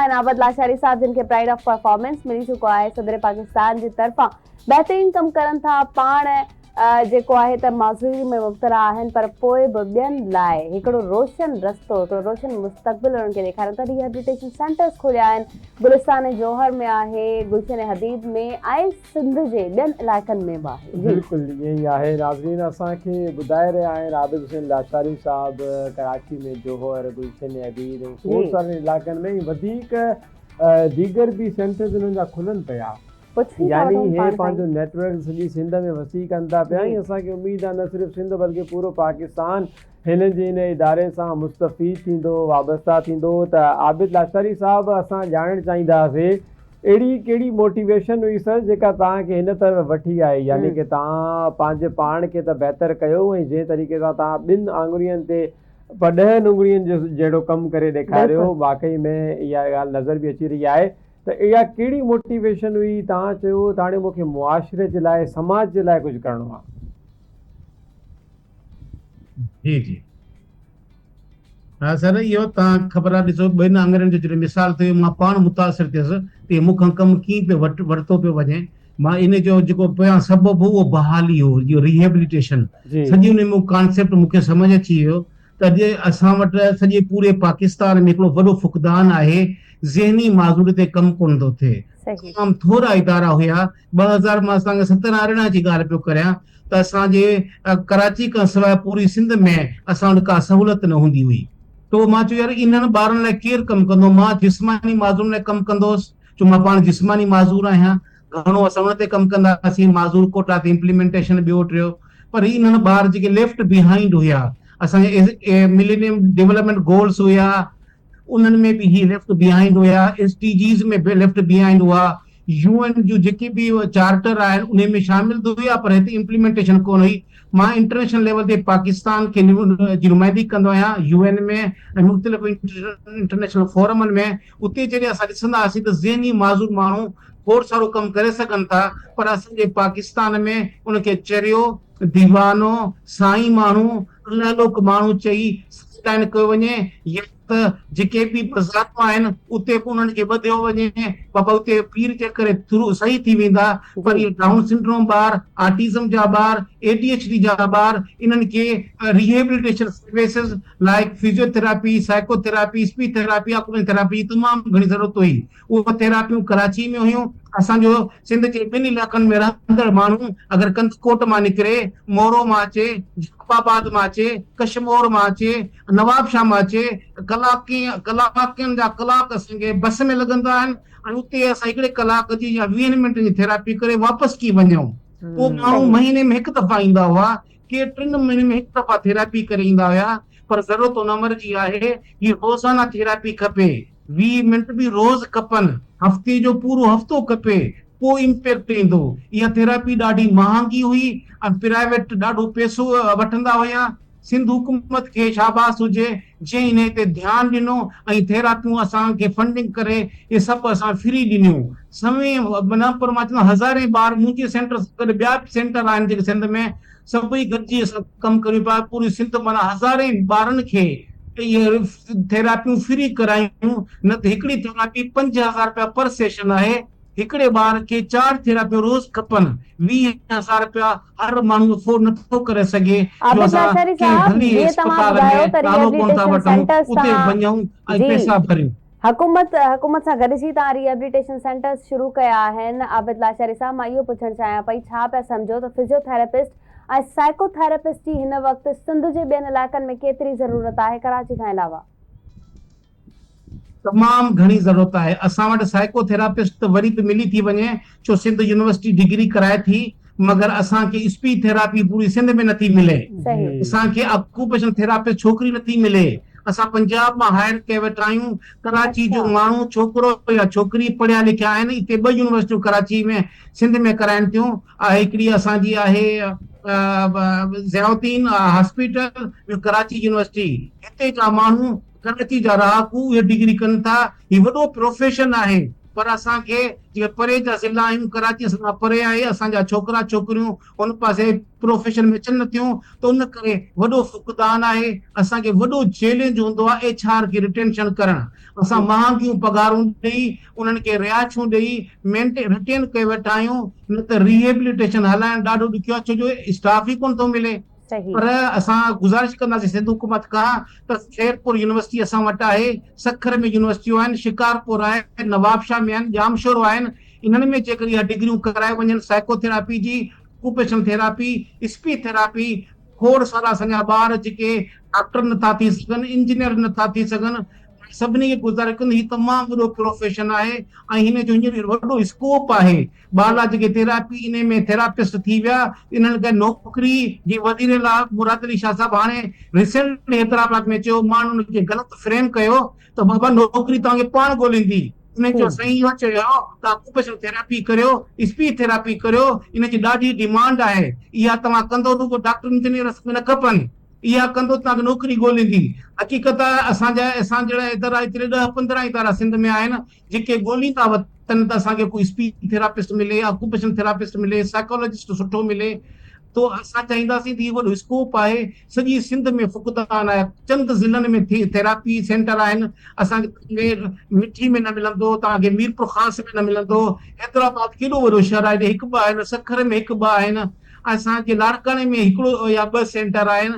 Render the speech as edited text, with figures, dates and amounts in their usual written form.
آهن عابد لاشاري صاحب جن کي پرائيڊ آف پرفارمنس ملي چڪو آهي صدر پاڪستان جي طرفان بهترين ڪم ڪرن ٿا پاڻ جيڪو آهي ته معذوري ۾ مبتلا آهن پر پوء به ٻين لاء هڪڙو روشن رستو هڪڙو روشن مستقبل انهن کي ڏيکارين ٿا ريهيبليٽيشن سينٽرز کوليا آهن گلستان جوهر ۾ آهي گلشن حديد ۾ ۽ سنڌ جي ٻين علائقن ۾ به آهي. جي. بلڪل ائين ئي آهي ناظرين اسان کي ٻڌائي رهيا آهن عابد حسين لاشاري صاحب ڪراچي ۾ جوهر، گلشن عبيد ۽ کوڙ سارن علائقن ۾ ۽ وڌيڪ ديگر به سينٽرز انهن جا کلن پيا يعني هي پنهنجو نيٽ ورڪ سڄي سنڌ ۾ وسيع ڪن ٿا پيا ۽ اسان کي اميد آهي نه صرف سنڌ بلڪه پورو پاڪستان هنن جي ان اداري سان مستفيد ٿيندو وابسته ٿيندو ته عابد لاشاري صاحب اسان ڄاڻڻ چاهينداسي اهڙي ڪهڙي موٽيويشن هئي سر جيڪا توهان کي هن طرف وٺي آئي يعني ڪه توهان پنهنجي پاڻ کي ته بهتر ڪيو ۽ جنهن طريقي سان توهان ٻن آڱرين تي پر ڏهن انگڙين جو جهڙو ڪم ڪري ڏيکاريو واقعي ۾ اها ڳالهه نظر به اچي رهي آهي ته اها ڪهڙي موٽيويشن هئي توهان چيو ته هاڻي مون کي معاشري جي لاء سماج جي لاء ڪجهه ڪرڻو آهي. جي جي ها سر اهو تان خبر آ ڏسو ٻن آڱرين جو جڏهن مثال ٿيو مان پاڻ متاثر ٿيس ته مون کان ڪم ڪيئن پيو وٽ ورتو پيو وڃي مان ان جو جيڪو پويان سبب هو اهو بحالي هو اهو ريهيبليٽيشن سڄي ان ۾ ڪانسيپٽ مون کي سمجهه اچي ويو ته اڄ اسان وٽ سڄي پوري پاڪستان ۾ هڪڙو وڏو فقدان آهي ذهني معذوري تي ڪم ڪونه ٿو ٿئي تمام ٿورا ادارا هيا 2000 مان اسان کي 17 18 جي ڳالهه پيو ڪريان ته اسان جي ڪراچي کان سواء پوري سنڌ ۾ اسان وٽ ڪا سهولت نه هوندي هئي ته مان چيو يار انهن ٻارن لاء ڪير ڪم ڪندو مان جسماني معذورن لاء ڪم ڪندو هوس جو مان پاڻ جسماني معذور آهيان گهڻو اسان ان تي ڪم ڪندا هئاسين معذور ڪوٽا تي امپليمينٽيشن ٻيو ٽيو پر انهن ٻار جيڪي ليفٽ بيهائينڊ هيا اسان جي ملينيم ڊولپمينٽ گولس هيا انهن ۾ به هي ليفٽ بيهائينڊ هيا، ايس ڊي جيز ۾ به ليفٽ بيهائينڊ هئا، يو اين جون جيڪي به چارٽر آهن انهي ۾ شامل ته هيا پر هتي امپليمينٽيشن ڪونه هئي، مان انٽرنيشنل ليول تي پاڪستان کي جي نمائندگي ڪندو آهيان يو اين ۾ ۽ مختلف انٽرنيشنل فورمن ۾ اتي جڏهن اسان ڏسندا هئاسين ته ذهني معذور ماڻهو کوڙ سارو ڪم ڪري سگهن ٿا پر اسان جي پاڪستان ۾ ان کي چريو، ديوانو، سائين ماڻهو، الله لوڪ ماڻهو چئي سائيڊ لائن ڪيو وڃي يا ته جيڪي به مزارون آهن اتي به انهن کي ٻڌيو وڃي بابا اتي پير جي ڪري ٿرو صحيح ٿي ويندا پر اهي ڊائون سنڊروم ٻار آٽيزم جا ٻار اي ڊي ايڇ ڊي جا ٻار انهن کي rehabilitation services like physiotherapy psychotherapy speech therapy occupational therapy جي تمام گهڻي ضرورت هئي اهي ٿيراپيون ڪراچي ۾ هيون. اسان جو سنڌ جي ٻن علائقن ۾ رهندڙ ماڻهو اگر ڪنڌڪوٽ مان نڪري، مورو مان اچي، جيڪب آباد مان اچي، ڪشمور مان اچي، نوابشاهه مان اچي، ڪلاڪين ڪلاڪن جا ڪلاڪ اسان کي بس ۾ لڳندا آهن ۽ اتي اسان هڪڙي ڪلاڪ جي يا ويهن منٽن جي ٿيراپي ڪري واپس ڪي وڃون. پوء ماڻهو مهيني ۾ هڪ دفعا ايندا هئا، ڪي ٽن مهينن ۾ هڪ دفعا ٿيراپي ڪري ايندا هيا، پر ضرورت ان امر جي آهي هي روزانه ٿيراپي کپي. 20 منٽ به روز کپن، هفتي جو پورو هفتو کپي، پوء امپيڪٽ ايندو. اها ٿيراپي ڏاڍي مهانگي هئي ۽ پرائيويٽ ڏاڍو پئسو وٺندا هيا. سنڌ حڪومت کي شاباس هجي جنهن انهي تي ڌيان ڏنو ۽ ٿيراپيون اسان کي فنڊنگ ڪري اهي سڀ اسان فري ڏنيون. سوين نه پر مان چوندس هزارين ٻار منهنجي سينٽر سان گڏ ٻيا به سينٽر آهن جيڪي سنڌ ۾ سڀئي گڏجي اسان ڪم ڪريون پيا پوري سنڌ معنيٰ هزارين ٻارن کي اهي ٿيراپيون فري ڪرايون نه ته هڪڙي ٿيراپي 5000 رپيا پر سيشن آهي هڪڙي ٻار کي چار ٿيراپيون روز کپن 20000 رپيا هر ماڻهو افورڊ نٿو ڪري سگهي جو عابد اسان لاشاري ڪنهن صاحب ڀلي جيئن توهان اسپتال ۾ ٻڌايو ته نالو ڪونه ٿا ريهيبليٽيشن وٺون سينٽرز اتي تان وڃون ۽ جي پئسا ڀريون. حڪومت حڪومت سان گڏجي توهان ريهيبليٽيشن سينٽرز شروع ڪيا آهن عابد لاشاري صاحب مان اهو پڇڻ چاهيان پئي ڇا پيا سمجهو ته فزيو ٿيراپسٽ ۽ سائيڪو ٿيراپسٽ جي هن وقت سنڌ جي ٻين علائقن ۾ ڪيتري ضرورت آهي ڪراچي کان علاوه؟ تمام گهڻي ضرورت آهي اسان وٽ سائيڪو ٿيراپسٽ ته وري به ملي ٿي وڃي ڇو سنڌ يونيورسٽي ڊگري ڪرائي ٿي مگر اسان کي اسپيچ ٿيراپي پوري سنڌ ۾ نٿي ملي اسان کي آڪوپيشن ٿيراپسٽ ڇوڪري نٿي ملي اسان پنجاب مان هائر ڪئي ويٺا آهيون ڪراچي جو ماڻهو ڇوڪرو يا ڇوڪري پڙهيا لکيا آهن اتي ٻه يونيورسٽيون ڪراچي ۾ سنڌ ۾ ڪرائن ٿيون آهي هڪڙي اسان جي آهي ضياء الدين هاسپيٽل ٻيو ڪراچي يونيورسٽي هتي جا ماڻهو ڪراچي جا رهاڪو اهي ڊگري ڪن ٿا هي وڏو پروفيشن آهي. پر اسان کي جيڪي پري جا ضلعا آهيون ڪراچي اسان کان پري آهي اسان جا ڇوڪرا ڇوڪريون ان پاسي پروفيشن ۾ اچن نٿيون ته ان ڪري وڏو فقدان آهي اسان کي وڏو چئلينج هوندو آهي ايڇ آر کي رٽينشن ڪرڻ اسان مهانگيون پگهارون ڏئي انهن کي رعايتون ڏئي مينٽين رٽين ڪيو ويٺا آهيون نه ته ريهيبليٽيشن هلائڻ ڏاڍو ڏکيو آهي ڇو جو اسٽاف ئي ڪونه ٿو ملي. پر اسان گذارش ڪنداسين سنڌ حڪومت کان ته خيرپور يونيورسٽي اسان وٽ آهي، سکر ۾ يونيورسٽيون آهن، شڪارپور آهي، نوابشاهه ۾ آهن، ڄامشورو آهن، انهن ۾ جيڪڏهن اها ڊگريون ڪرايو وڃن سائيڪو ٿيراپي جي، آڪوپيشنل ٿيراپي، اسپيچ ٿيراپي، کوڙ سارا اسان جا ٻار جيڪي ڊاڪٽر نٿا ٿي سگهن، انجنيئر نٿا ٿي سگهن، سڀني کي گذارش ڪندس هي تمام وڏو پروفيشن آهي ۽ هن جو هينئر وڏو اسڪوپ آهي. ٻارڙا جيڪي ٿيراپي انهي ۾ ٿيراپسٽ ٿي ويا انهن کي نوڪري جي وزير اعليٰ مراد علي شاهه صاحب هاڻي ريسينٽلي حيدرآباد ۾ چيو ماڻهن ان کي غلط فريم ڪيو ته بابا نوڪري توهان کي پاڻ ڳوليندي انهن چيو سائين اهو چيو ته آڪوپيشنل ٿيراپي ڪريو اسپيچ ٿيراپي ڪريو ان جي ڏاڍي ڊيمانڊ آهي اها توهان ڪندو رڳو ڊاڪٽر انجنيئر اسان کي نه کپن اها ڪندو توهان کي نوڪري ڳوليندي حقيقت آهي اسان جا اسان جهڙا ادارا ايتري ڏهه 15 ادارا سنڌ ۾ آهن جيڪي ڳوليندا وتن ته اسان کي ڪو اسپيچ ٿيراپسٽ ملي، آڪوپيشن ٿيراپسٽ ملي، سائيڪالاجسٽ سٺو ملي تو اسان چاهينداسين ته هي وڏو اسڪوپ آهي سڄي سنڌ ۾ فقدان آهي چند ضلعن ۾ ٿيراپي سينٽر آهن اسان کي مٺي ۾ نه ملندو توهان کي ميرپورخاص ۾ نه ملندو حيدرآباد ڪيڏو وڏو شهر آهي هڪ ٻه آهن سکر ۾ هڪ ٻه آهن اسان جي لاڙڪاڻي ۾ هڪڙو يا ٻه سينٽر آهن.